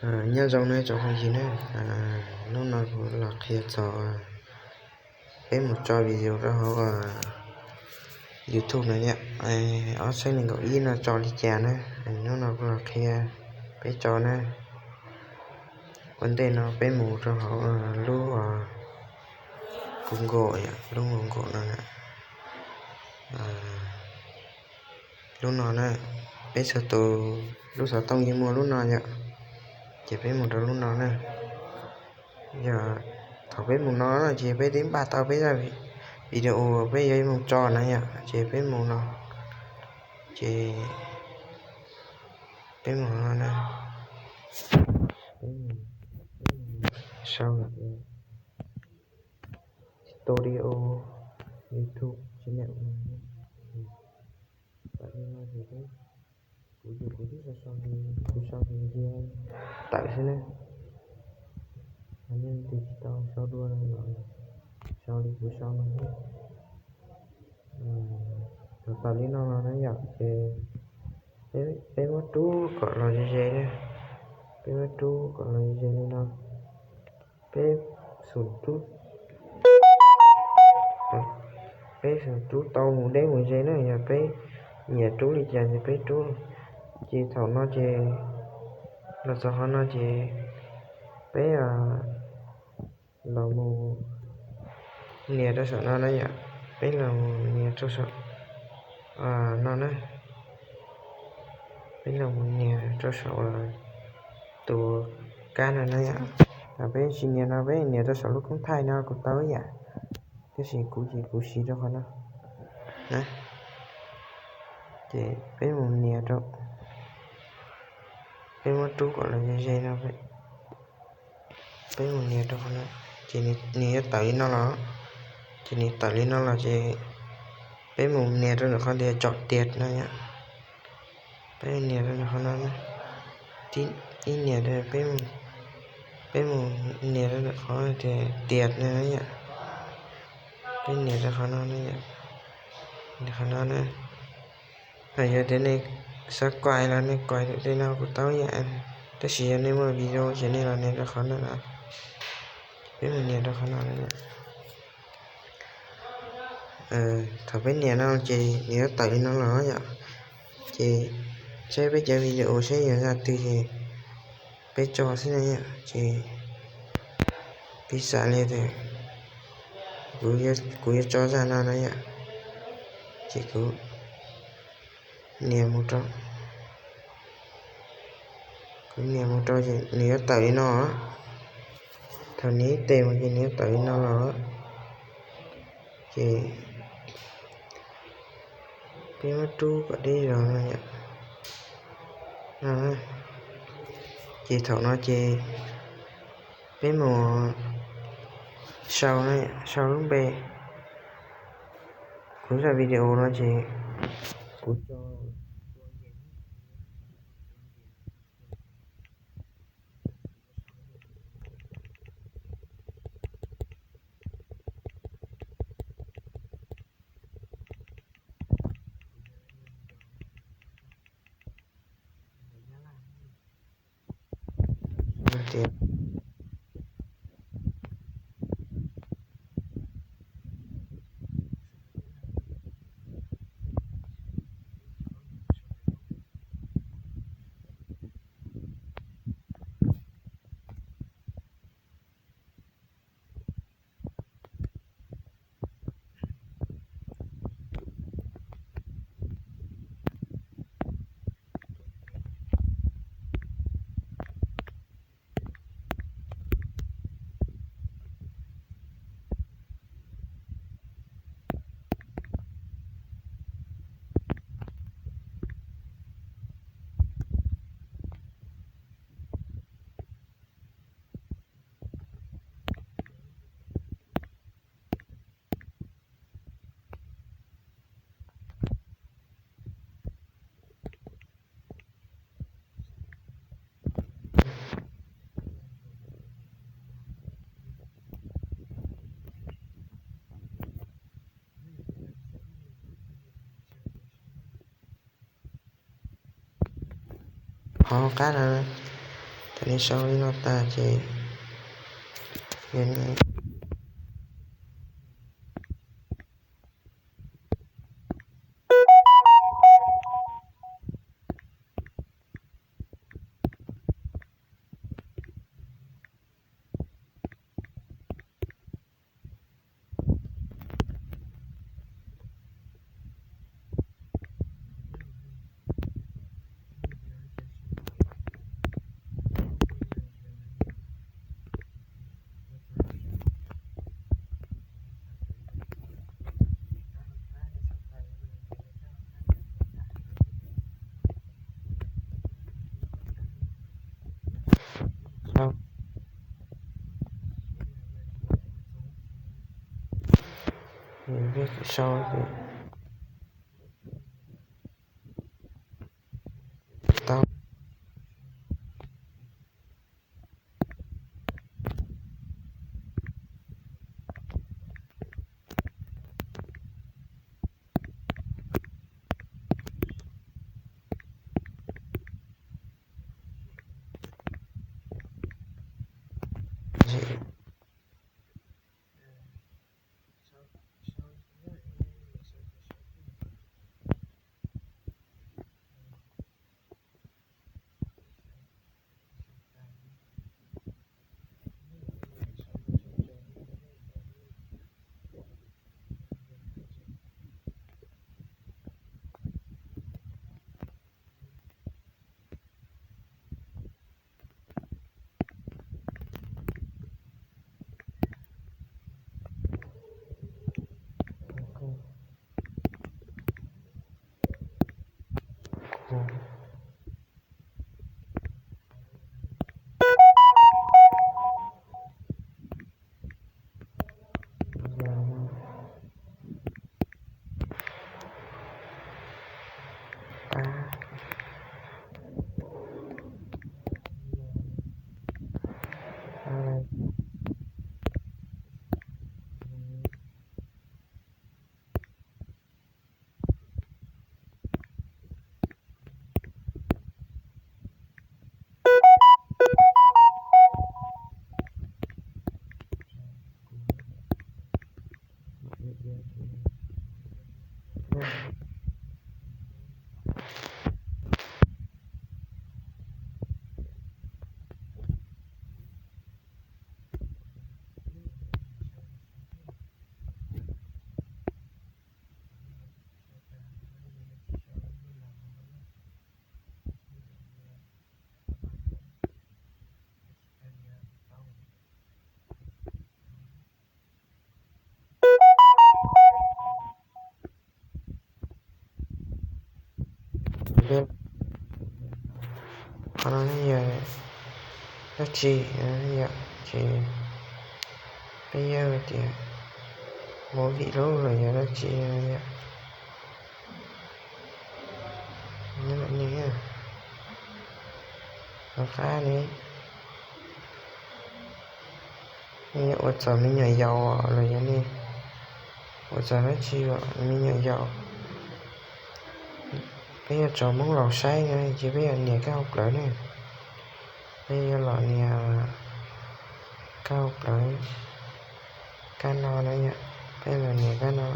Nyob zoo nawb tsoom phooj ywg na, hnub no kuv los qhia txog peb mus tso video rau hauv YouTube no yom. Ob txhiab nees nkaum ib no tso li cas na, hnub no kuv los qhia peb tso na. Ua ntej no peb mus rau hauv lub Google yom, lub Google no na. Lub no na, peb txhua tus lub xov tooj yeej muaj lub no yom, ces peb mus rau lub no na. Yog thaum peb mus no ces peb twb npaj tau peb zaj video peb yuav mus tso na yom, ces peb mus no, ces peb mus no na, peb mus, peb mus sau tias studio YouTube channel no. Tam li no ces kuv, kuv twb sau, kuv sau tias tawm xwb na. Nej leej twg tsis tau sau dua no los sau li kuv sau no xwb. Thaum tawm li no los na yom, ces peb muab rub kom los ze ze na. Peb muab rub kom los ze ze li no. Peb xum rub, peb xum rub tau mus deb mus ze na, yog peb nyiam rub li cas ces peb rub. Ces thaum no ces los txog qhov no ces peb los mus nias rau saum no na yom, peb los mus nias rau saum no na, peb los mus nias rau saum tus kab no na yom. Peb tsis nias no, peb nias rau saum lub koob thaij no kuj tau ib yam, tab sis kuv ces kuv siv rau qhov no na. Ces peb mus nias rau, peb muab rub kom los ze ze no, peb mus nias rau qhov no, ces nws yuav tawm li no los, ces nws tawm li no los ces peb mus nias rau ntawm qhov tias tsom tias no yom. Peb nias rau ntawm qhov no, ib nias, peb mus nias rau ntawm qhov tias tias no yom. Peb nias rau qhov no na yom, qhov no na. Yog tias nej xav kuais los nej kuais tej no kuj tau ib yam, tab sis yog nej muaj video ces nej los nias rau qhov no na. Peb mus nias rau qhov no na. Thaum peb nias no ces nws yuav tawm li no los yom. Ces saib peb cov video saib yog zaj twg ces peb tso xwb na yom. Ces piv xam li tias kuv yuav tso zaj no na yom, ces kuv nias mus rau, kuv nias mus rau ces nws yuav tawm li no. Thaum nias ib tes mus ces nws yuav tawm li no los, ces peb muab rub kom deb zog no yom. Ces thaum no ces peb mus sau, sau lub npe. Kuv zaj video no ces kuv tso tias Qhov qab no, Thaum nej sau li no tag ces yog nej sau, sau ces tau. Qhov no yog dab tsi yom? Ces peb yuav tias movie lub los yog dab tsi yom? Nyob ntawm nej, rov qab ne, nej yuav ua txog me nyuam yaus los yog nej ua txog dab tsi los me nyuam yaus, peb yuav tso Hmoob laus saib no ces peb yuav nias kab hauv plawv ne. Peb yuav los nias kab hauv plawv, kab no na yom. Peb los nias kab no,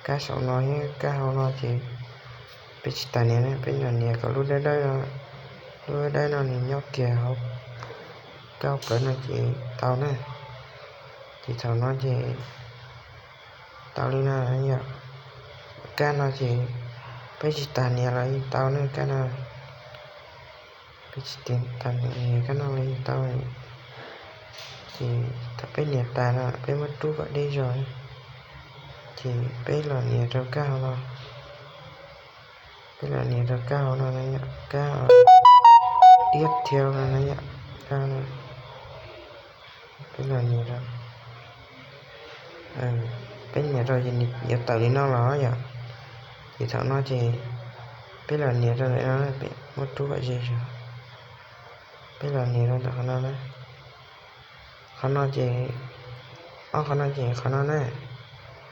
kab saum no thiab kab hauv no ces peb tsis tas nias na, peb los nias kom lub dawb dawb no, lub dawb dawb no nws nyob kiag hauv kab hauv plawv no ces tau na. Ces thaum no ces tau li no yom. Kab no ces peb tsis tas nias los yeej tau na, kab no peb tsis tas nias kab no los yeej tau. Ces thaum peb nias tas no peb muab rub kom deb zog, ces peb los nias rau kab hauv no. Peb los nias rau kab hauv no na yom, kab diab thiab no na yom, kab no. Peb los nias rau, peb nias rau ces nws yuav tawm li no los yom. Ces thaum no ces peb los nias rau ntawm no, peb muab rub kom ze zog. Peb los nias rau ntawm qhov no na. Qhov no ces, ob qhov no ces qhov no na,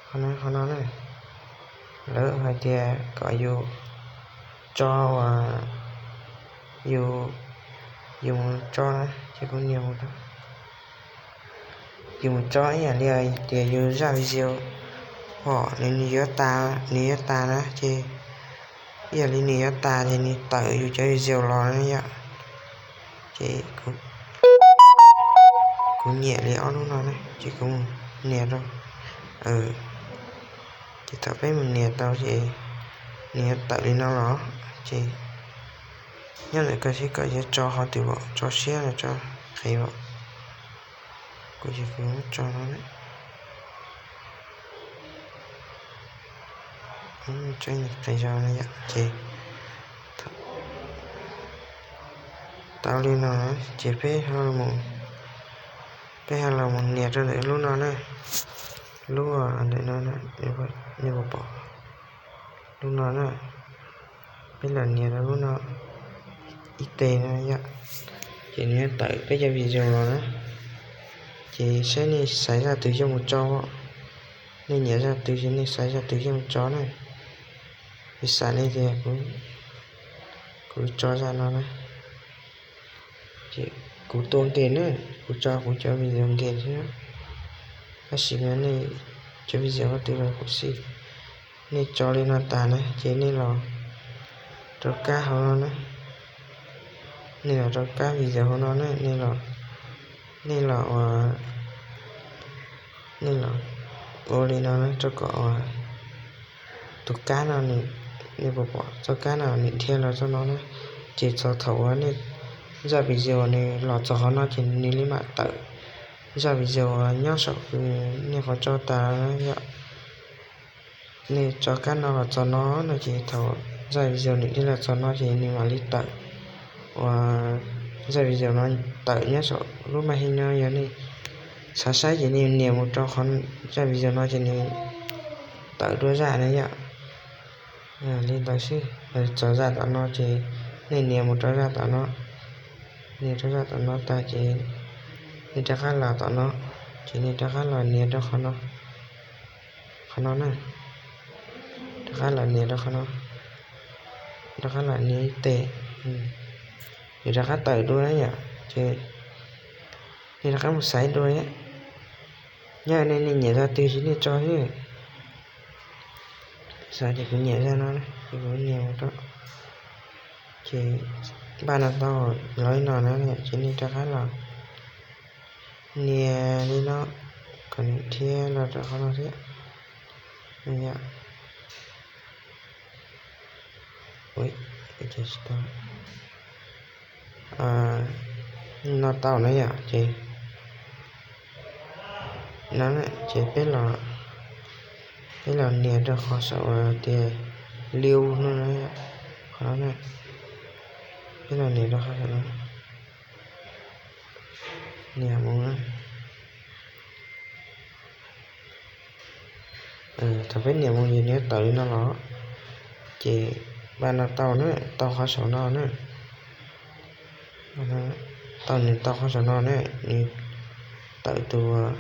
qhov no, qhov no na. Lawv hais tias kom yus tso, yus Yus mus tso na, ces kuv nias mus rau, yus mus tso ib yam li tias yus zaj video hom nws yuav tas, nws yuav tas na ces ib yam li nws yuav tas ces nws tawm yus cov video los na yom. Ces kuv nyiam li ob lub no na ces kuv mus nias rau. Ces thaum peb mus nias tau ces nws yuav tawm li no los ces nyob ntawm koj seb koj yuav tso qhov twg, tso siab los tso qis os. Kuv ces kuv tso no, tso qis zog no yom ces tau li no ces peb, peb ho los mus nias rau ntawm lub no na, lub ntawm no, nej puas pom lub no na, peb los nias rau lub no ib teg no yom, ces nws tawm peb cov video los na. Ces saib nej xaiv zaj twg coj mus tso, nej nyiam zaj twg ces nej xaiv zaj twg coj mus tso na. Piv xam li tias kuv tso zaj no na, ces kuv tua nkees na, kuv tso kuv cov video nkees xwb, tab sis mas nej cov video qhov twg los kuv xij. Nej tso li no tas na ces nej los rau kab hauv no na, nej los rau kab video hauv no na, nej los, nej los ua, nej los ua li no na rau kom ua tus kab no, nej puas pom txoj kab no nws dhia los txog no na, ces txog thaum uas nej zaj video nws los txog qhov no ces nws li mam tawm zaj video uas nyob saum nej qhov tso tas na yom. Nej tso kab no los txog no no ces thaum zaj video nws dhia los txog no ces nws mam li tawm uas zaj video no tawm nyob saum lub maj hib no. Yog nej xav saib ces nej nias mus rau qhov zaj video no ces nws tawm dua zaj na yom. Li ntawd xwb, txog zaj tom no ces nej nias mus rau zaj tom no, nias rau zaj tom no tag ces nej rov qab los tom no, ces nej rov qab los nias rau qhov no, qhov no na, rov qab los nias rau qhov no, rov qab los nias ib teg, nws rov qab tawm dua na yom, ces nej rov qab mus xaiv dua. Nyob nej, nej nyiam zaj twg ces nej tso xwb. Xav tias kuv nyiam zaj no ces kuv nias mus rau, ces npaj no tau los li no na, ces nej rov qab los nias li no kom nws dhia los rau qhov no thiab. No tau na yom, ces no ces peb los, peb los nias rau qhov saum tias liu no, qhov no, peb los nias rau qhov saum no, nias mus na. Thaum peb nias mus ces nws tawm li no los, ces npaj no tau na, tau qhov saum no na, tau nws tau qhov saum no na, nws tawm tus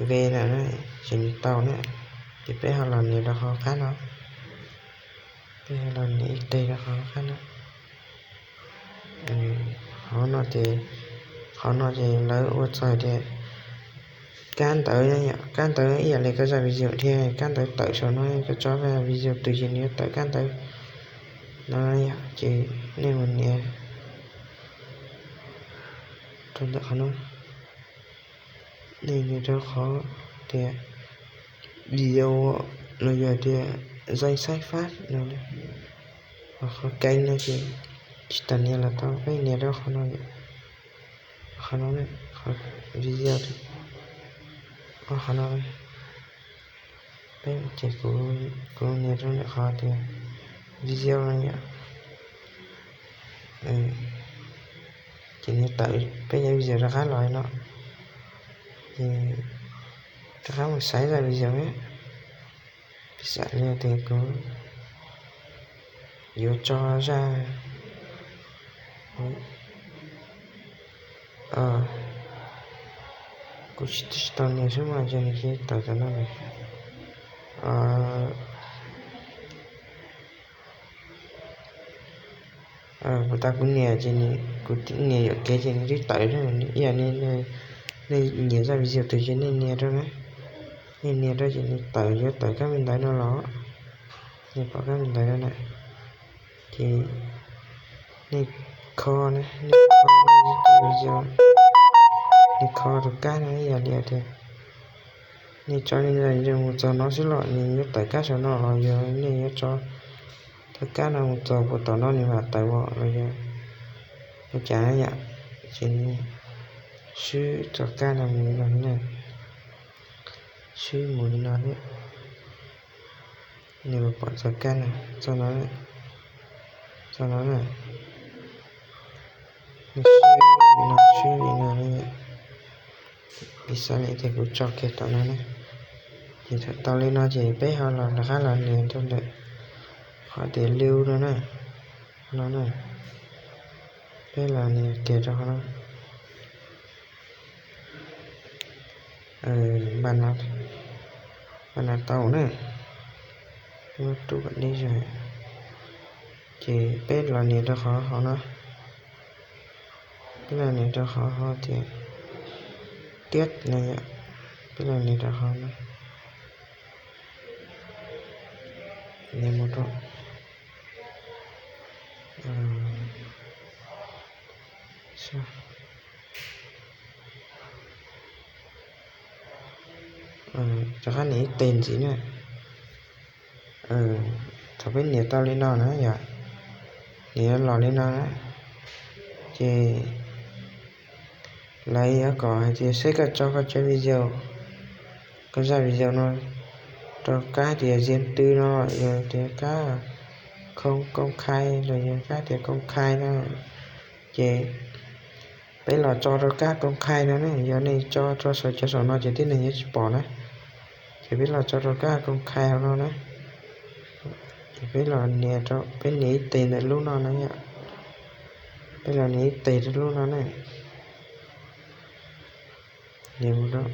ve na, ces nws tau na, ces peb ho los nias rau qhov qab no, peb ho los nias ib teg rau qhov qab no. Qhov no ces, qhov no ces lawv ua txog tias kab ntawv, kab ntawv ib yam li koj zaj video dhia, kab ntawv tawm saum no, koj tso zaj video twg ces nws yuav tawm kab ntawv no yom, ces nej mus nias rau ntawm qhov no, nej nias rau qhov tias video los yog tias danh sách phát no, qhov kênh no ces tsis tas nias los tau, peb nias rau qhov no, qhov no, qhov video, qhov no, peb ces kuv nias rau ntawm qhov tias video no yom, ces nws tawm peb cov video rov qab los no, ces rov qab mus xaiv zaj video na. Piv xam li tias kuv yuav tso zaj, kuv tsis tau nias xwb mas ces nws cia li tawm tam no lawm. Puas tas kuv nias ces kuv nias yuam kev ces nws twb tawm. Ib yam nej nyiam zaj video twg ces nej nias rau na, nej nias rau ces nws tawm, yuav tawm kab me ntawv no los, nej pom kab me ntawv no na, ces nej kho na, nej kho, nej kho rau kab no ib yam li tias nej tso nej mus txog no xwb los nws yuav tawm kab saum no los yog nej yuav tso tau kab no mus txog puas tom no nws mam tawm os los yog ua cas na yom. Ces swb txoj kab no mus li no na, swb mus li no xwb, nws mam pom txoj kab no, txoj no, txoj no na, nws swb li no, swb li no na. Piv xav li tias kuv tso kiag tom no na, ces thaum tau li no ces peb ho los rov qab los nias rau ntawm qhov tias lưu no na, no na, peb los nias kiag rau qhov no. Npaj no tau na, peb muab rub kom deb zog, ces peb los nias rau qhov hauv no, peb los nias rau qhov hauv tias tiab no yom, peb los nias rau qhov no, nias mus rau rov qab nias ib teg ntxiv na. Thaum peb nias tau li no na yom, nias los li no na, ces lawv yuav kom hais tias seb koj tso koj cov video, koj zaj video no rau kab tias riêng tư no, yog tias kab không công khai los yog kab tias công khai no, ces peb los tso rau kab công khai no ne, yog nej tso rau saum cov saum no ces tib neeg yuav tsis pom na. Ces peb los tso rau kab công khai hauv no na. Ces peb los nias rau, peb nias ib teg ntawm lub no na yom. Peb los nias ib teg rau lub no na. Nias mus rau,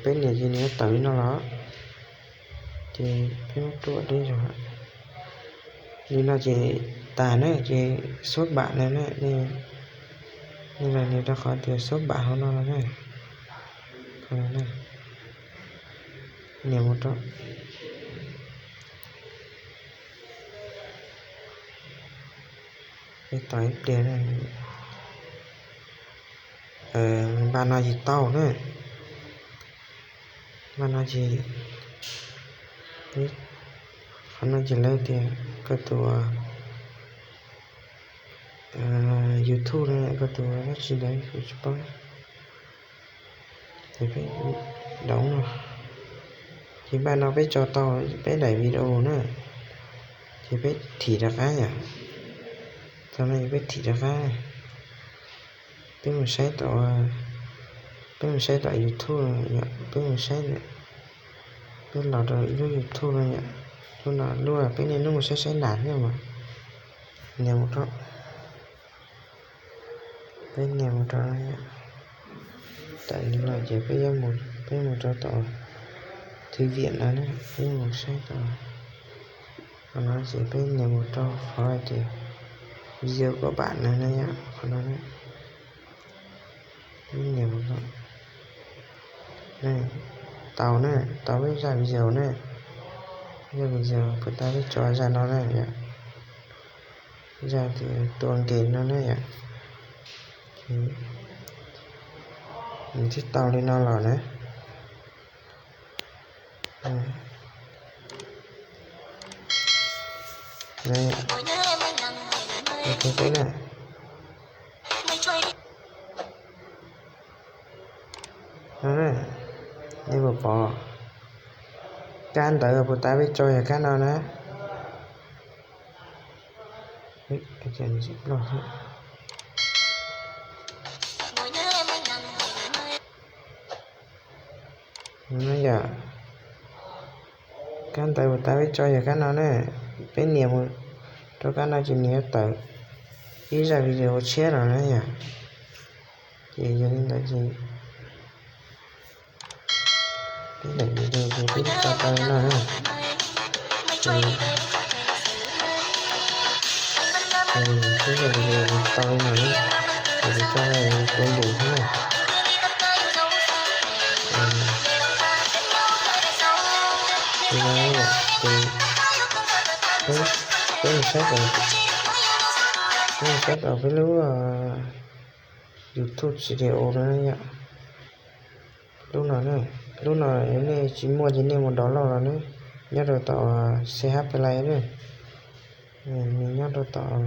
peb nias ces nws yuav tawm li no los, ces peb muab rub deb zog. Li no ces tas na, ces số bạn no na, nej los nias rau qhov tias số bạn hauv no los na. Nias mus rau, peb tos ib pliag na. Npaj no ces tau na. Npaj no ces, qhov no ces lawv tias koj tus YouTube no, koj tus dab tsi ntawd kuv tsis paub. Ces peb download no, ces npaj no peb tso tau peb daim video na, ces peb thim rov qab yom. Thaum no ces peb thim rov qab, peb mus saib tom, peb mus saib tom YouTube no, peb mus saib, peb los rau lub YouTube no yom, lub no, lub peb niaj hnub mus saib saib nas thiab mas, nias mus rau, peb nias mus rau, tawm li no ces peb, peb mus rau tom thư viện no na, peb mus saib tom, qhov no ces peb nias mus rau qhov tias video của bạn no na yom, qhov no na. Peb nias mus rau, tau na, tau peb zaj video na, zaj video puas tas peb tso zaj no na yom, zaj tias tua nkees no na yom. Nws twb tau li no los na. Peb na, no na, nej puas pom kab ntawd puas tas peb tso yog kab no na. Yog, kab ntawd puas tas peb tso yog kab no na. Peb nias mus rau kab no ces nws yuav tawm ib zaj video tshiab los na yom. Ces yog li ntawd ces peb daim video ces peb tso tau li no na. Ces, ces Ib yam li tau li no na, ces kuv coj tua npus xwb na. Ces peb saib, peb saib peb lub YouTube Studio no yom. Lub no, lub no yog nej tsis muaj ces nej mus download los ne, nyob rau tom C H Play ne. Nws nyob rau tom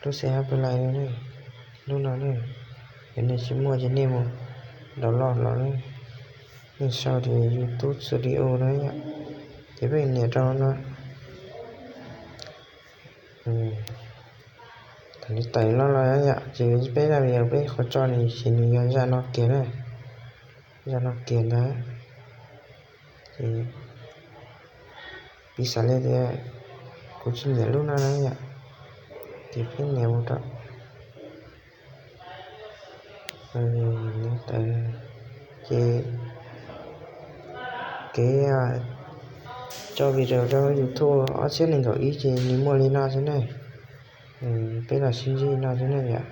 lub C H Play no ne. Lub no ne, yog nej tsis muaj ces nej mus download los ne. Nej sau tias YouTube Studio no yom, ces peb nias rau no. Thaum nws tawm los los yom, ces peb zaj video peb qhov tso nws ces nws yog zaj no kiag na, zaj no kiag ntag. Ces piv xam li tias kuv tsis nyiam lub no na yom, ces peb nias mus rau, ces kev tso video rau YouTube ob txhiab nees nkaum ib ces nws muaj li no xwb ne. Peb los sib ntsib li no xwb ne yom.